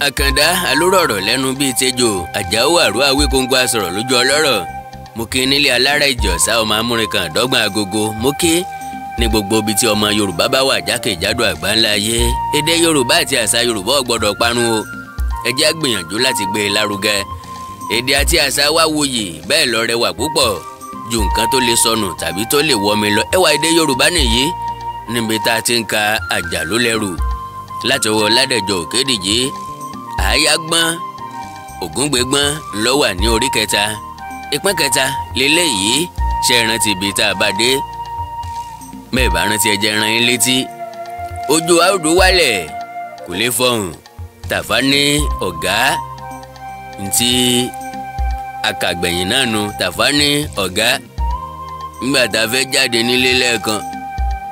Àkàndá alórọ̀rọ̀ lẹ́nu bíi tejò Àjàó àrò Awíkonko asọ̀rọ̀ lójú ọlọ́rọ̀. Mo kí nílé alára ìjọsá ọmọ amúrin kan dọ́gbọ̀n agogo. Mo kí ní gbogbo ibi tí ọmọ Yorùbá bá wà jákèjádò àgbáńlá ayé. Èdè Yorùbá àti àṣà Yorùbá ò gbọ́dọ̀ parun o. Ẹ jẹ́ á gbìyànjú láti gbé e lárugẹ. Èdè àti àṣà wa wuyì bẹ́ẹ̀ lọ rẹwà púpọ̀ ju nǹkan tó lè sọnù tàbí tó lè wọmi lọ. Ẹwà èdè Yorùbá nìyí níbi tá a ti ń ka Àjàló lẹ́rù látọwọ́ Ládẹ̀jọ Òkédìjí. Àyágbọ́n Ògúngbẹ̀gbọ́n ló wà ní orí kẹta. Ìpín kẹta lélẹ́yìí ṣe rántí ibi tá a bá dé. Bẹ́ẹ̀ bá rántí ẹ jẹ́ rán yín létí. Ojú àwòdù wálẹ̀ kò lè fọhùn. Tàfá ní ọ̀gá ntí akàgbẹ̀yìn náà nu. Tàfá ní ọ̀gá nígbà tá a fẹ́ jáde nílé lẹ́ẹ̀kan,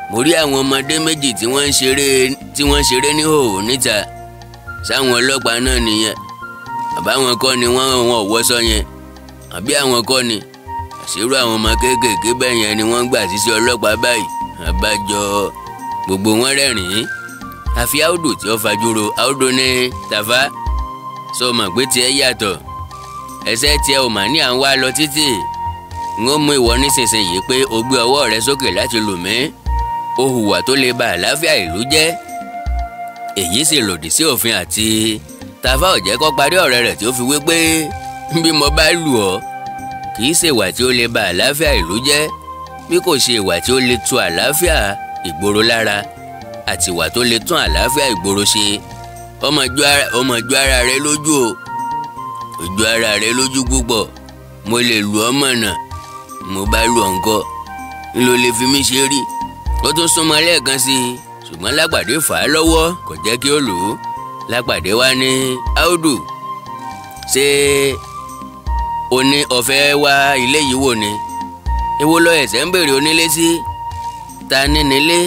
mo rí àwọn ọmọdé méjì tí wọ́n ń ṣeré ní hòhò níta. Sáwọn ọlọ́pàá náà nìyẹn, àbáwọn kọ́ ni wọ́n ò wọ́sọ yẹn, àbí àwọn kọ́ ni àṣírò àwọn ọmọ kéékèèké bẹ́ẹ̀ yẹn ni wọ́n gbà síṣẹ́ ọlọ́pàá báyìí. Àbájọ gbogbo wọn rẹ́rìn-ín àfi Áódù tí ó fajúro. Áódù ní Tàfá, sọ mọ̀ pé tiẹ̀ yàtọ̀, ẹsẹ̀ tiẹ̀ ò mà ní à ń wá lọ títì. N ó mú ìwọ nísinsìnyí pé o gbé ọwọ́ rẹ sókè láti lù mí. O hùwà tó lè ba àlàáfíà ìlú jẹ́, èyí sì lòdì sí òfin. Àti Tàfá ò jẹ́ kó parí ọ̀rẹ́ rẹ̀ tí ó fi wí pé bí mo bá lù ọ́ kì í ṣe ìwà tí ó lè ba àlàáfíà ìlú jẹ́, bí kò ṣe ìwà tí ó lè tu àlàáfíà ìgboro lára àti ìwà tó lè tún àlàáfíà ìgboro ṣe. Ọmọ ju ara rẹ lójú o, ojú ara rẹ lójú púpọ̀. Mo lè lù ọ́ mọ̀nà, mo bá lù ọ́ ńkọ́ ńlọ lè fi mí ṣe rí. Ó tún súnmọ́ lẹ́ẹ̀kan sí i, ṣùgbọ́n Lápàdé fà á lọ́wọ́ kò jẹ́ kí ó lù ú. Lápàdé wá ní Áódù, ṣé o ní ọ̀fẹ́ wá ilé yìí wò ni? Èwo lọ ẹ̀sẹ̀ ń bèrè onílé sí? Ta ni nílé?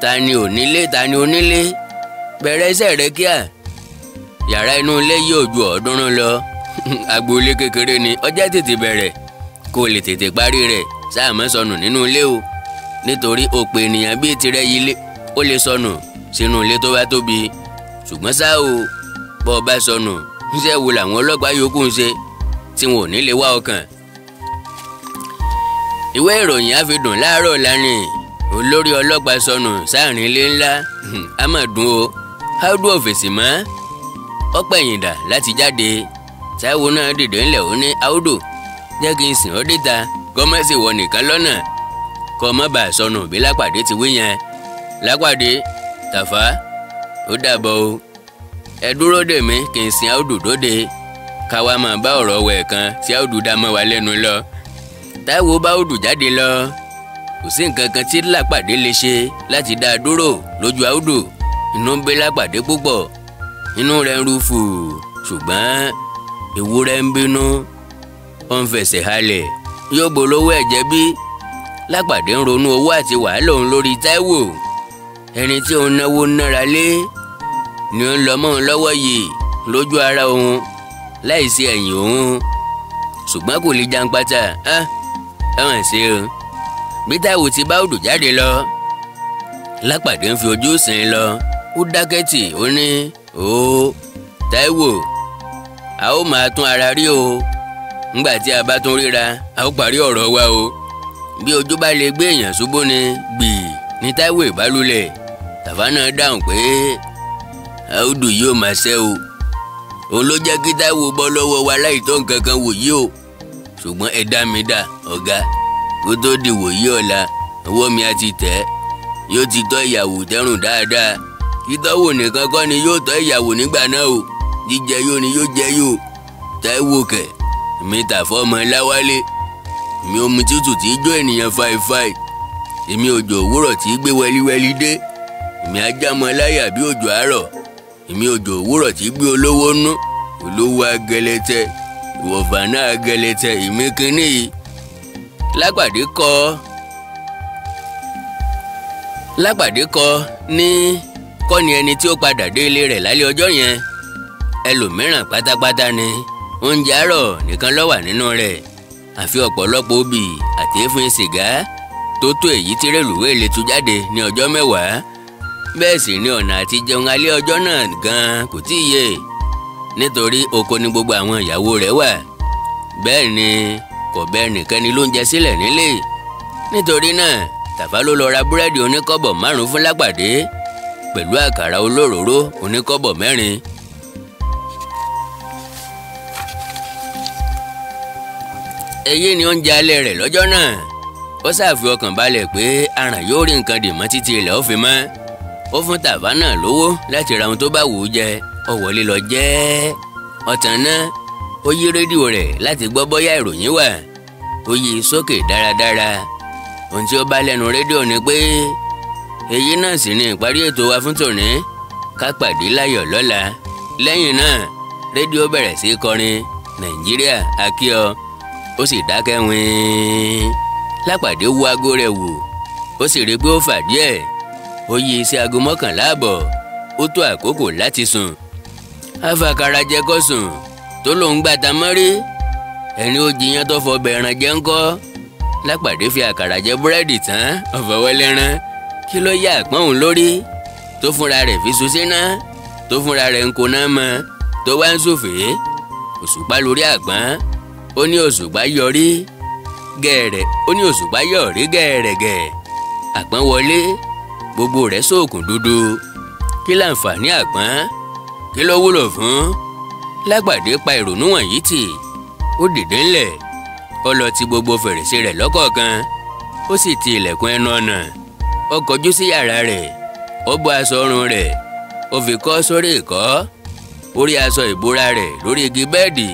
Ta ni onílé? Ta ni onílé? Bẹ̀rẹ̀ iṣẹ́ rẹ kíá. Yàrá inú ilé yóò ju 300 lọ. Agboolé kékeré ni, ọjọ́ tètè bẹ̀rẹ̀ kó o lè tètè parí rẹ̀. Sáà má sọnù nínú ilé o, nítorí òpè ènìyàn bíi tirẹ̀ yìí ó lè sọnù sínú ilé tó bá tóbi. Ṣùgbọ́n ṣá o, bọ́ ọ bá sọnù, ńṣẹ́ wo làwọn ọlọ́pàá yòókù ń ṣe tí wọn ò ní lè wá ọkàn. Ìwé ìròyìn á fi dùn láàárọ̀ lánìí. Olórí ọlọ́pàá sọnù sáàrin ilé ńlá, á mà dùn o. Áódù ò fèsì mọ́, ó pẹ̀yìndà láti jáde. Táíwò náà dìde ńlẹ̀ ó ní Áódù, jẹ́ kí n sìn ọ́ déta, kọ́mọ́sì wọ nìkan lọ́nà, kọ́ mọ́ bá a sọnù bí Lápàdé ti wí yẹn. Lápàdé, Tàfá, ó dàbọ̀ o, ẹ dúró dè mí kí n sin Áódù dóde, káwa máa bá ọ̀rọ̀ wẹ̀ kan tí Áódù dá mọ́ wa lẹ́nu lọ. Táíwò bá Áódù jáde lọ. Kò sí nǹkan kan tí Lápàdé lè ṣe láti dá a dúró lójú Áódù. Inú ń bí Lápàdé púpọ̀, inú rẹ̀ ń ru fù, ṣùgbọ́n ewúrẹ́ ń bínú, ó ń fẹsẹ̀ halẹ̀, yóò bolówó ẹ̀jẹ̀ bí. Lápàdé ń ronú owó àti wàhálà òun lórí Táíwò, ẹni tí òun náwó nára lé ni ó ń lọ mọ́ òun lọ́wọ́ yìí lójú ara òun láìsí ẹ̀yìn òun, ṣùgbọ́n kò lè jàǹpátá. Ẹ̀wọ̀n ṣe o. Bí Táíwò ti bá Áódù jáde lọ, Lápàdé ń fi ojú sìn lọ. Ó dákẹ́tì, ó ní ó Táíwò, a ó máa tún ara rí o. Ńgbà tí a bá tún ríra, a ó parí ọ̀rọ̀ wa o. Bí ojú bá lè gbé èèyàn ṣubú ni gbì ní Táíwò ìbálòlẹ̀. Tàfá náà dáhùn pé Áódù yóò máa ṣẹ́ o, òun ló jẹ́ kí Táíwò bọ́ lọ́wọ́ wa láì tó nǹkan kan wò yí o. Ṣùgbọ́n ẹ dá mi dá ọ̀gá, kó tó di wòyí ọ̀la ọwọ́ mi á ti tẹ̀, yóò ti tọ́ ìyàwó tẹ́rùn dáadáa. Títọ́wò nìkan kọ́ ni yóò tọ́ ìyàwó nígbà náà o, jíjẹ yóò ni yóò jẹ yóò. Táíwò kẹ̀, èmi Tàfá ọmọ Láwálé, èmi omi tútù tí í jó ènìyàn fàìfàì, èmi òjò òwúrọ̀ tí í gbé wẹliwẹli dé, èmi ajámọ láyà bí òjò àárọ̀, èmi òjò òwúrọ̀ tí í gbé olówó nú, olówó agẹlẹtẹ, ìwọ̀fà náà agẹlẹtẹ, èmi kínní yìí. Lápàdé kọ ní kọ́ ni ẹni tí ó padà dé ilé rẹ̀ lálẹ́ ọjọ́ yẹn. Ẹlòmíràn pátápátá ni, oúnjẹ àárọ̀ nìkan ló wà nínú rẹ̀, àfi ọ̀pọ̀lọpọ̀ obì àti èéfín sìgá tó tó èyí tí rélùwéè lè tú jáde ní ọjọ́ mẹ́wàá. Bẹ́ẹ̀ sì ni ọ̀nà àti jẹun alẹ́ ọjọ́ náà gan-an kò tí ì yé, nítorí oko ni gbogbo àwọn ìyàwó rẹ̀ wà. Bẹ́ẹ̀ ni kò bẹ́ẹ̀ nìkẹ́ni ló ń jẹ sílẹ̀ nílé. Nítorí náà Tàfá ló lọ ra búrẹ́dì oníkọ́bọ̀ 5 fún Lápàdé pẹ̀lú àkàrà olóròró oníkọ́bọ̀ 4. Èyí ni oúnjẹ alẹ́ rẹ̀ lọ́jọ́ náà. Ó ṣàfi ọkàn balẹ̀ pé aràn yóò rí nǹkan dì mọ́ títí ilẹ̀ ó fi mọ́. Ó fún Tàfá náà lówó láti ra ohun tó bá wù ú jẹ. Ó wọlé lọ jẹ́ ọ̀tàn náà. Ó yí rédíò rẹ̀ láti gbọ́ bóyá ìròyìn wà. Ó yí sókè dáradára. Ohun tí ó bá lẹ́nu rédíò ni pé èyí náà sì ni ìparí ètò wa fún tòní. Ká pàdé láyọ̀ lọ́la. Lẹ́yìn náà rédíò bẹ̀rẹ̀ sí kọrin Nàìjíríà akíọ. Ó sì dákẹ́ wín. Lápàdé wo aago rẹ̀ wò, ó sì rí pé ó fà díẹ̀. Ó yí sí aago 11:30. Ó tó àkókò láti sùn. Afàkàrà jẹ kó sùn tó lòún gbàtà mọ́rí. Ẹni ó jiyàn tó fọbẹ̀ ẹran jẹ ńkọ́. Lápàdé fi àkàrà jẹ búrẹ́dì tán, ọ̀fọ̀wọ́lẹ́rán. Kí ló yá àpọ́n òun lórí tó fúnra rẹ̀ fi sun síná, tó fúnra rẹ̀ ń koná mọ́, tó wá ń sòfèé. Òṣùpá lórí àpọ́n. Ó ní òṣùpá yọrí gẹ̀ẹ́rẹ̀. Ó ní òṣùpá yọrí gẹ̀ẹ́rẹ̀gẹ̀. Àpọ́n wọlé, gbogbo rẹ̀ sóòkùn dúdú. Kí láǹfààní àpọ́n? Kí ló wúlò fún? Lápàdé pa ìrònú wọ̀nyí tì. Ó dìde ńlẹ̀. Ó lọ ti gbogbo fèrèsé rẹ̀ lọ́kọ̀ọ̀kan. Ó sì ti ilẹ̀kùn ẹnu ọ̀nà. Ó kọjú sí yàrá rẹ̀. Ó bọ́ aṣọ ọrùn rẹ̀. Ó fi kọ́ sórí ìkọ́. Ó rí aṣọ ìbora rẹ̀ lórí igi bẹ́ẹ̀dì.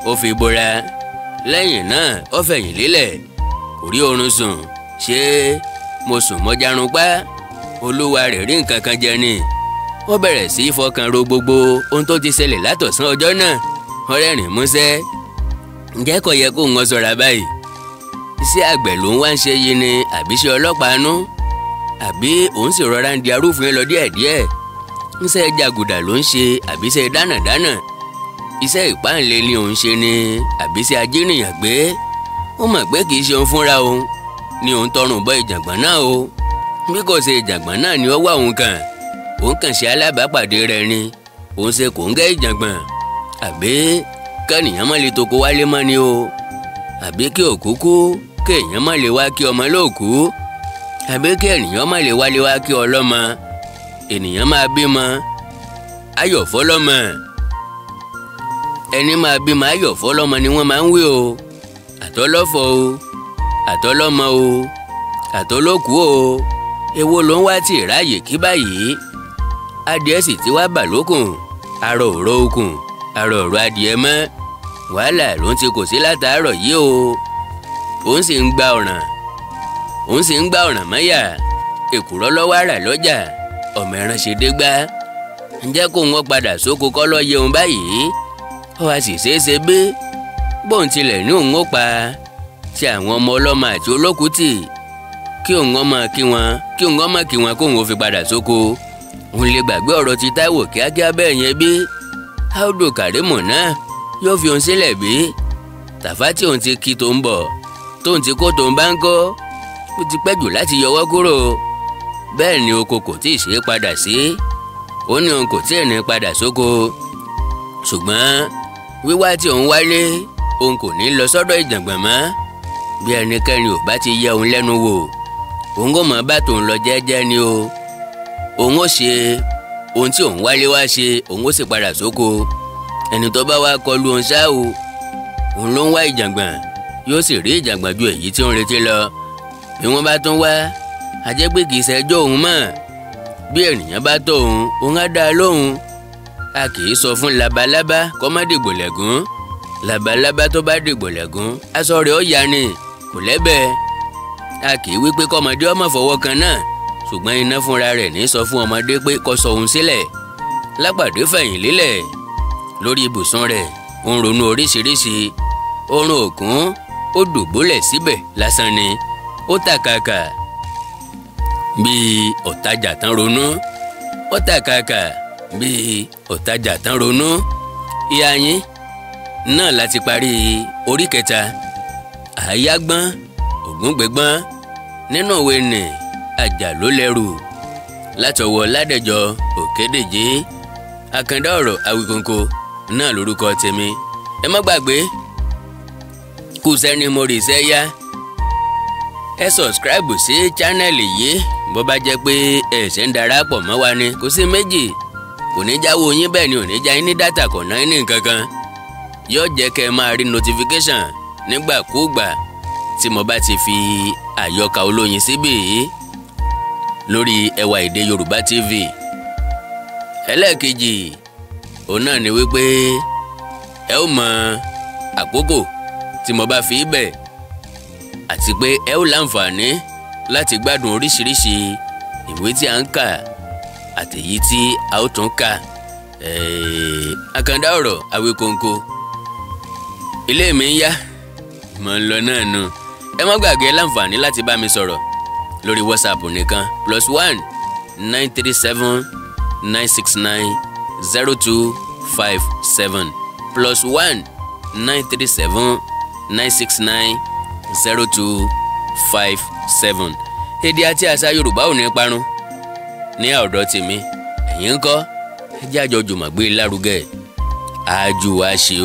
Ó fi bora. Lẹ́yìn náà ó fẹ̀yìn lélẹ̀. Kò rí oorun sùn. Ṣé mo sùn mọ́jarun pa? Olúwa rẹ̀ rí nǹkan kan jẹ ni. Ó bẹ̀rẹ̀ sí í fọkàn ro gbogbo ohun tó ti ṣẹlẹ̀ látọ̀sán ọjọ́ náà. Ó rẹ́rìn músẹ́. Ǹjẹ́ kò yẹ kó ń sọ̀rọ̀ báyìí? Iṣẹ́ àgbẹ̀ ló ń wá ń ṣe yìí ni àbí ṣe ọlọ́pàá nú? Àbí òun sì rọra ń di arúfin lọ díẹ̀díẹ̀? Iṣẹ́ jàgùdà ló ń ṣe àbí ṣe dánàdánà? Iṣẹ́ ìpáǹle ni òun ṣe ni àbí ṣe ajínìyàn gbé? Ó mọ̀ pé kì í ṣe òun fúnra òun ni òun tọrùn bọ ìjàngbọ̀n náà o. Bí kò ṣe ìjàngbọ̀n náà ni ó wà òun kàn. Òun kàn ṣe alábàápàdé rẹ̀ ni. Òun ṣe kòńgẹ́ ìjàngbọ̀n. Àbí kẹ́nìyàn má lè toko wálé mọ́ ni o. Àbí kí òkú kú kéèyàn má lè wá kí ọmọ lóòkú. Àbí kí ènìyàn má lè wálé wá kí ọlọ́mọ. Ènìyàn máa bímọ ayọ̀ fọlọ́mọ. Ẹni máa bímọ ayọ̀ fọlọ́mọ ni wọ́n máa ń wí o. Àtọlọ́fọ̀ o, àtọlọ́mọ o, àtọlókù o. Èwo ló ń wá tí ìráyè kí báyìí? Adìẹ sì ti wá bà lókùn. Arọ òró okùn, arọ òró adìẹ mọ́. Wàhálà ló ń ti kò sí látàárọ̀ yìí o. Òun sì ń gba ọ̀ràn. Òun sì ń gba ọ̀ràn mọ́yà. Èkùrọ́ lọ́wọ́ àrà lọ́jà. Ọmọ ẹran ṣe dé gbá. Ǹjẹ́ kó wọn padà sóko kọ́ lọ́ yẹun báyìí? Ó wá sì ṣeéṣe bí bóun tilẹ̀ ní òun ó pa ti àwọn ọmọ ọlọ́mọ àti olókùtì kí òun ọmọ kí wọn kí òun ọmọ kí wọn kóun ó fi padà sóko. Òun lè gbàgbé ọ̀rọ̀ ti Táíwò kíákíá bẹ́ẹ̀ yẹn bí. Áódò Kàrímù náà yóò fi òun sílẹ̀ bí. Tàfá tí òun ti kí tó ń bọ̀ tóun ti kó tó ń bá ń kọ́ ó ti pẹ́ jù láti yọwọ́ kúrò. Bẹ́ẹ̀ ni oko kò tí ì ṣe é padà sí. Ó ní òun kò tí ì ní padà sóko. Ṣùgbọ́n wíwá tí òun wálé òun kò ní lọ sọ́dọ̀ ìjàngbọ̀n mọ́. Bí ẹnikẹ́ni ò bá ti yẹ òun lẹ́nu wò, òun kò mọ̀ bá tòun lọ jẹ́jẹ́ ni o. Òun ó ṣe ohun tí òun wálé wá ṣe, òun ó sì padà sóko. Ẹni tó bá wá kọlu òun ṣá o, òun ló ń wá ìjàngbọ̀n, yóò sì rí ìjàngbọ̀n ju èyí tí ó ń retí lọ. Bí wọ́n bá tún wá, àjẹgbé kì í ṣẹjọ́ òun mọ́. Bí ènìyàn bá tó òun, òun á dá a lóhùn. A kì í sọ fún labalábá kó má dìgbò lẹ́gùn. Labalábá tó bá dìgbò lẹ́gùn, aṣọ rẹ̀ ó ya ni, kò lẹ́bẹ̀. A kì í wí pé kọ́mọdé ọmọ fọwọ́ kan náà, ṣùgbọ́n iná fúnra rẹ̀ ní sọ fún ọmọdé pé kó sọ òun sílẹ̀. Lápàdé fẹ̀yìn lélẹ̀ lórí ibùsùn rẹ̀, ó ń ronú oríṣiríṣi. Oorun òkun, ó dùbúlẹ̀ síbẹ̀ lásán ni. Ó tàkàkà bíi ọ̀tajà tán ronú. Ó tàkàkà bíi ọ̀tajà tán ronú. Ìyá yín náà láti parí orí kẹta. Àyágbọ́n Ògúngbẹ̀gbọ́n nínú òwe nì Àjà ló lẹ́rù. Látọwọ́ Ládẹjọ Òkédèjé. Àkàndá ọ̀rọ̀ Awíkonko náà lórúkọ tèmi. Ẹ má gbàgbé, kù sẹ́ni mo rì sẹ́ yá. Ẹ subscribe sí channel yìí bó bá jẹ́ pé ẹ ṣe ń darapọ̀ mọ́ wa ni. Kò sí méjì, kò ní jáwó yín, bẹ́ẹ̀ ni ò ní já yín ní data, kò ná yín ní nǹkan kan. Yóò jẹ́ kẹ́ ẹ máa rí notification nígbàkúùgbà tí mo bá ti fi àyọkà olóyin síbí yìí lórí Ẹwà Èdè Yorùbá TV. Ẹlẹ́ẹ̀kejì òun náà ni wípé ẹ ó mọ àkókò tí mo bá fi bẹ̀, àti pé ẹ ó láǹfààní láti gbádùn oríṣiríṣi ìwé tí a ń kà àtèyí tí a ó tún kà. Àkàndá ọ̀rọ̀ Awíkonko, ilé mi ń yá, mò ń lọ náà nu. Ẹ má gbàgbé láǹfààní láti bá mi sọ̀rọ̀ lórí WhatsApp nìkan, +1 937 969 0257, +1 937 969 0257. Èdè àti àṣà Yorùbá ò ní parun ní ọ̀dọ̀ tèmi. Ẹ̀yin ń kọ́? Ẹ jẹ́ àjọ jùmọ̀ gbé lárugẹ. Àjù wa ṣe o.